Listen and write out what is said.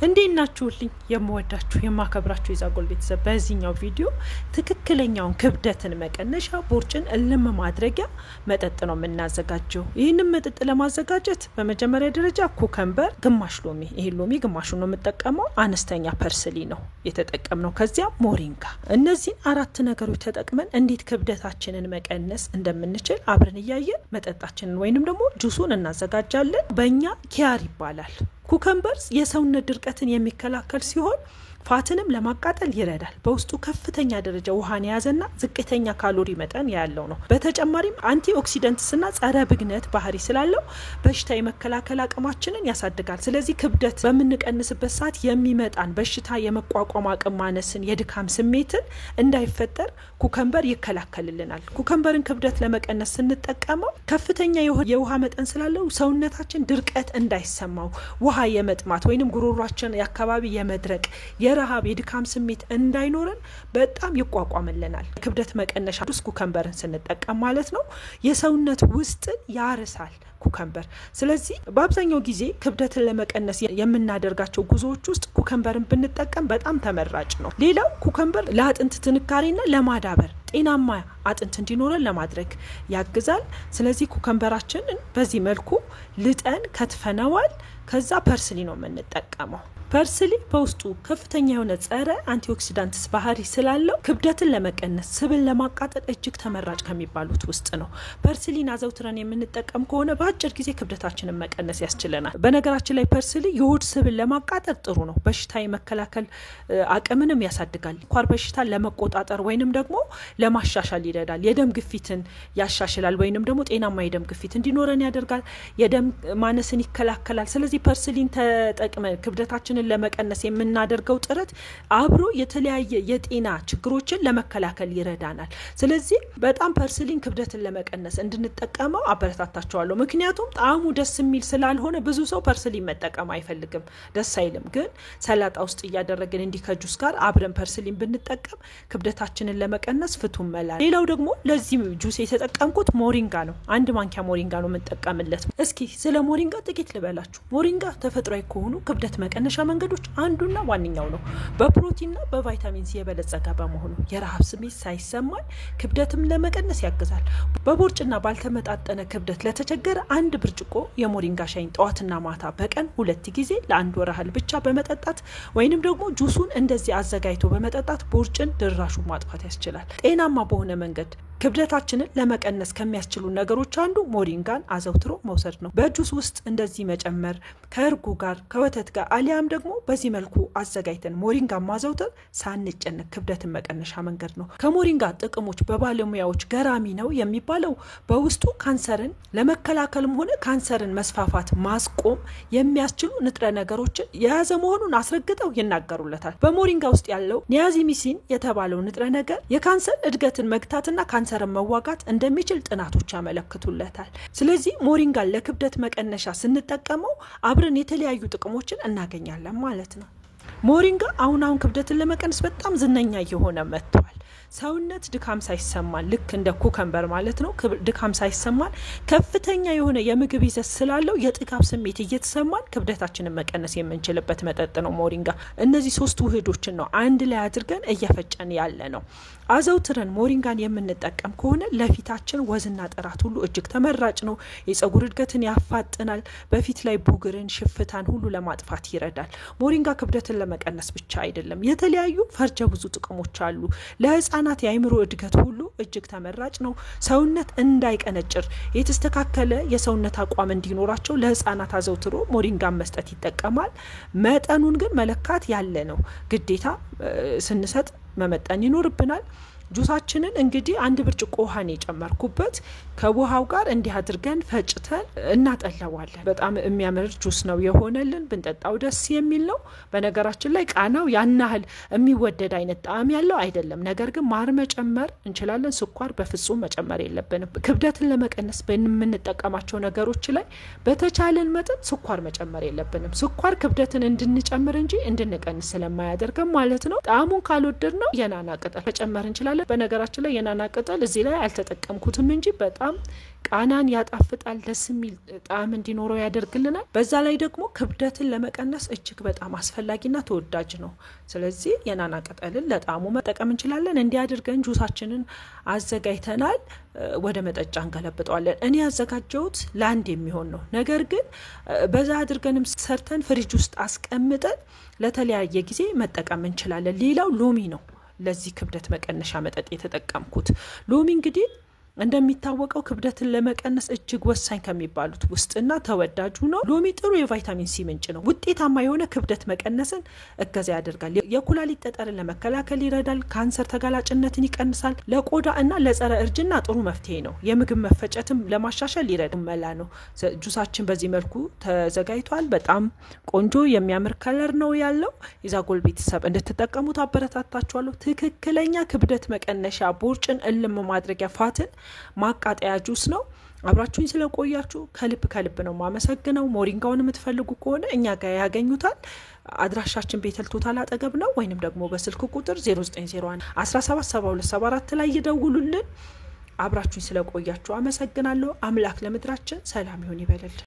እንዴት ናችሁልኝ? የምወዳችሁ የማከብራችሁ የዛጎል ቤተሰብ፣ በዚህኛው ቪዲዮ ትክክለኛውን ክብደትን መቀነሻ ቦርጭን እልም ማድረጊያ መጠጥ ነው የምናዘጋጀው። ይህንን መጠጥ ለማዘጋጀት በመጀመሪያ ደረጃ cucumber፣ ግማሽ ሎሚ፣ ይሄን ሎሚ ግማሹን ነው የምጠቀመው። አነስተኛ parsley ነው የተጠቀምነው። ከዚያ ሞሪንጋ። እነዚህን አራት ነገሮች ተጠቅመን እንዴት ክብደታችንን መቀነስ እንደምንችል አብረን እያየን መጠጣችንን ወይንም ደግሞ ጁሱን እናዘጋጃለን። በእኛ ኪያር ይባላል። Cucumbers የሰውነት ድርቀትን የሚከላከል ሲሆን fat ንም ለማቃጠል ይረዳል። በውስጡ ከፍተኛ ደረጃ ውሃን የያዘና ዝቅተኛ ካሎሪ መጠን ያለው ነው። በተጨማሪም antioxidants ና ጸረ ብግነት ባህሪ ስላለው በሽታ የመከላከል አቅማችንን ያሳድጋል። ስለዚህ ክብደት በምንቀንስበት ሰዓት የሚመጣን በሽታ የመቋቋም አቅም ማነስን፣ የድካም ስሜትን እንዳይፈጠር cucumber ይከላከልልናል። Cucumber ን ክብደት ለመቀነስ ስንጠቀመው ከፍተኛ የውሃ መጠን ስላለው ሰውነታችን ድርቀት እንዳይሰማው፣ ውሃ የመጥማት ወይንም ጉሮሯችን የአካባቢ የመድረቅ፣ የረሃብ፣ የድካም ስሜት እንዳይኖረን በጣም ይቋቋምልናል። ክብደት መቀነሻ ውስጥ cucumber ን ስንጠቀም ማለት ነው የሰውነት ውስጥን ያርሳል cucumber። ስለዚህ በአብዛኛው ጊዜ ክብደትን ለመቀነስ የምናደርጋቸው ጉዞዎች ውስጥ cucumber ን ብንጠቀም በጣም ተመራጭ ነው። ሌላው cucumber ለአጥንት ጥንካሬና ለማዳበር፣ ጤናማ አጥንት እንዲኖረን ለማድረግ ያግዛል። ስለዚህ cucumber ኣችንን በዚህ መልኩ ልጠን ከትፈነዋል። ከዛ parsley ነው የምንጠቀመው። Parsley በውስጡ ከፍተኛ የሆነ ጸረ antioxidants ባህሪ ስላለው ክብደትን ለመቀነስ፣ ስብን ለማቃጠል እጅግ ተመራጭ ከሚባሉት ውስጥ ነው። Parsley ን አዘውትረን የምንጠቀም ከሆነ በአጭር ጊዜ ክብደታችንን መቀነስ ያስችለናል። በነገራችን ላይ parsley የሆድ ስብን ለማቃጠል ጥሩ ነው። በሽታ የመከላከል አቅምንም ያሳድጋል። ስኳር በሽታን ለመቆጣጠር ወይንም ደግሞ ለማሻሻል ይረዳል። የደም ግፊትን ያሻሽላል ወይንም ደግሞ ጤናማ የደም ግፊት እንዲኖረን ያደርጋል። የደም ማነስን ይከላከላል። ስለዚህ parsley ን ተጠቅመን ክብደታችንን ለመቀነስ የምናደርገው ጥረት አብሮ የተለያየ የጤና ችግሮችን ለመከላከል ይረዳናል። ስለዚህ በጣም parsley ን ክብደትን ለመቀነስ እንድንጠቀመው አበረታታቸዋለሁ። ምክንያቱም ጣዕሙ ደስ የሚል ስላልሆነ ብዙ ሰው parsley ን መጠቀም አይፈልግም፣ ደስ አይልም። ግን ሰላጣ ውስጥ እያደረግን እንዲህ ከጁስ ጋር አብረን parsley ን ብንጠቀም ክብደታችንን ለመቀነስ ፍቱን መላ። ሌላው ደግሞ ለዚህ ጁስ የተጠቀምኩት ሞሪንጋ ነው። አንድ ማንኪያ ሞሪንጋ ነው የምንጠቀምለት። እስኪ ስለ ሞሪንጋ ጥቂት ልበላችሁ። ሞሪንጋ ተፈጥሯዊ ከሆኑ ክብደት መቀነሻ መንገዶች አንዱና ዋነኛው ነው። በፕሮቲንና በቫይታሚን ሲ የበለጸገ በመሆኑ የረሃብ ስሜት ሳይሰማን ክብደትም ለመቀነስ ያግዛል። በቦርጭና ባልተመጣጠነ ክብደት ለተቸገረ አንድ ብርጭቆ የሞሪንጋ ሻይን ጠዋትና ማታ በቀን ሁለት ጊዜ ለአንድ ወር ያህል ብቻ በመጠጣት ወይንም ደግሞ ጁሱን እንደዚህ አዘጋጅቶ በመጠጣት ቦርጭን ድራሹን ማጥፋት ያስችላል። ጤናማ በሆነ መንገድ ክብደታችንን ለመቀነስ ከሚያስችሉ ነገሮች አንዱ ሞሪንጋን አዘውትሮ መውሰድ ነው። በጁስ ውስጥ እንደዚህ መጨመር፣ ከእርጎ ጋር፣ ከወተት ጋር አሊያም ደግሞ በዚህ መልኩ አዘጋጅተን ሞሪንጋን ማዘውተር ሳንጨነቅ ክብደትን መቀነሻ መንገድ ነው። ከሞሪንጋ ጥቅሞች በባለሙያዎች ገራሚ ነው የሚባለው በውስጡ ካንሰርን ለመከላከልም ሆነ ካንሰርን መስፋፋት ማስቆም የሚያስችሉ ንጥረ ነገሮችን የያዘ መሆኑን አስረግጠው ይናገሩለታል። በሞሪንጋ ውስጥ ያለው niazimicin የተባለው ንጥረ ነገር የካንሰር እድገትን መግታትና ካንሰርን መዋጋት እንደሚችል ጥናቶች ያመለክቱለታል። ስለዚህ ሞሪንጋን ለክብደት መቀነሻ ስንጠቀመው አብረን የተለያዩ ጥቅሞችን እናገኛለን ማለት ነው። ሞሪንጋ አሁን አሁን ክብደትን ለመቀነስ በጣም ዝነኛ እየሆነ መጥቷል። ሰውነት ድካም ሳይሰማን፣ ልክ እንደ cucumber ማለት ነው፣ ድካም ሳይሰማን ከፍተኛ የሆነ የምግብ ይዘት ስላለው የጥጋብ ስሜት እየተሰማን ክብደታችንን መቀነስ የምንችልበት መጠጥ ነው ሞሪንጋ። እነዚህ ሶስት ውህዶችን ነው አንድ ላይ አድርገን እየፈጨን ያለ ነው። አዘውትረን ሞሪንጋን የምንጠቀም ከሆነ ለፊታችን ወዝና ጥራት ሁሉ እጅግ ተመራጭ ነው። የጸጉር እድገትን ያፋጥናል። በፊት ላይ ቡግርን፣ ሽፍታን ሁሉ ለማጥፋት ይረዳል። ሞሪንጋ ክብደትን ለመቀነስ ብቻ አይደለም፣ የተለያዩ ፈርጀ ብዙ ጥቅሞች አሉ። ለህፃናት የአይምሮ እድገት ሁሉ እጅግ ተመራጭ ነው። ሰውነት እንዳይቀነጭር፣ የተስተካከለ የሰውነት አቋም እንዲኖራቸው ለህፃናት አዘውትሮ ሞሪንጋን መስጠት ይጠቀማል። መጠኑን ግን መለካት ያለ ነው፣ ግዴታ ስንሰጥ መመጠን ይኖርብናል። ጁሳችንን እንግዲህ አንድ ብርጭቆ ውሃን የጨመርኩበት ከውሃው ጋር እንዲህ አድርገን ፈጭተን እናጠለዋለን። በጣም የሚያምር ጁስ ነው የሆነልን። ብንጠጣው ደስ የሚል ነው። በነገራችን ላይ ቃናው ያን ያህል የሚወደድ አይነት ጣዕም ያለው አይደለም። ነገር ግን ማር መጨመር እንችላለን። ስኳር በፍጹም መጨመር የለብንም። ክብደትን ለመቀነስ በምንጠቀማቸው ነገሮች ላይ በተቻለን መጠን ስኳር መጨመር የለብንም። ስኳር ክብደትን እንድንጨምር እንጂ እንድንቀንስ ስለማያደርገን ማለት ነው። ጣዕሙን ካልወደድ ነው የናና ቅጠል መጨመር እንችላለን። እንችላለን። በነገራችን ላይ የናና ቅጠል እዚህ ላይ አልተጠቀምኩትም እንጂ በጣም ቃናን ያጣፍጣል፣ ደስ የሚል ጣዕም እንዲኖረው ያደርግልናል። በዛ ላይ ደግሞ ክብደትን ለመቀነስ እጅግ በጣም አስፈላጊና ተወዳጅ ነው። ስለዚህ የናና ቅጠልን ለጣዕሙ መጠቀም እንችላለን። እንዲህ አድርገን ጁሳችንን አዘጋጅተናል። ወደ መጠጫ እንገለብጠዋለን። እኔ ያዘጋጀሁት ለአንድ የሚሆን ነው። ነገር ግን በዛ አድርገንም ሰርተን ፍሪጅ ውስጥ አስቀምጠን ለተለያየ ጊዜ መጠቀም እንችላለን። ሌላው ሎሚ ነው። ለዚህ ክብደት መቀነሻ መጠጥ የተጠቀምኩት ሎሚ እንግዲህ እንደሚታወቀው ክብደትን ለመቀነስ እጅግ ወሳኝ ከሚባሉት ውስጥና ተወዳጁ ነው። ሎሚ ጥሩ የቫይታሚን ሲ ምንጭ ነው። ውጤታማ የሆነ ክብደት መቀነስን እገዛ ያደርጋል። የኩላሊት ጠጠርን ለመከላከል ይረዳል። ካንሰር ተጋላጭነትን ይቀንሳል። ለቆዳ እና ለጸረ እርጅና ጥሩ መፍትሄ ነው። የምግብ መፈጨትም ለማሻሻል ይረዳል። መላ ነው። ጁሳችን በዚህ መልኩ ተዘጋጅቷል። በጣም ቆንጆ የሚያምር color ነው ያለው። የዛጎል ቤተሰብ እንድትጠቀሙት አበረታታችኋለሁ። ትክክለኛ ክብደት መቀነሻ፣ ቦርጭን እልም ማድረጊያ፣ fat ን ማቃጠያ ጁስ ነው። አብራችሁኝ ስለቆያችሁ ከልብ ከልብ ነው ማመሰግነው። ሞሪንጋውን የምትፈልጉ ከሆነ እኛ ጋር ያገኙታል። አድራሻችን ቤተል ቶታል አጠገብ ነው፣ ወይንም ደግሞ በስልክ ቁጥር 0901 177274 ላይ ይደውሉልን። አብራችሁኝ ስለቆያችሁ አመሰግናለሁ። አምላክ ለምድራችን ሰላም ይሁን ይበልልን።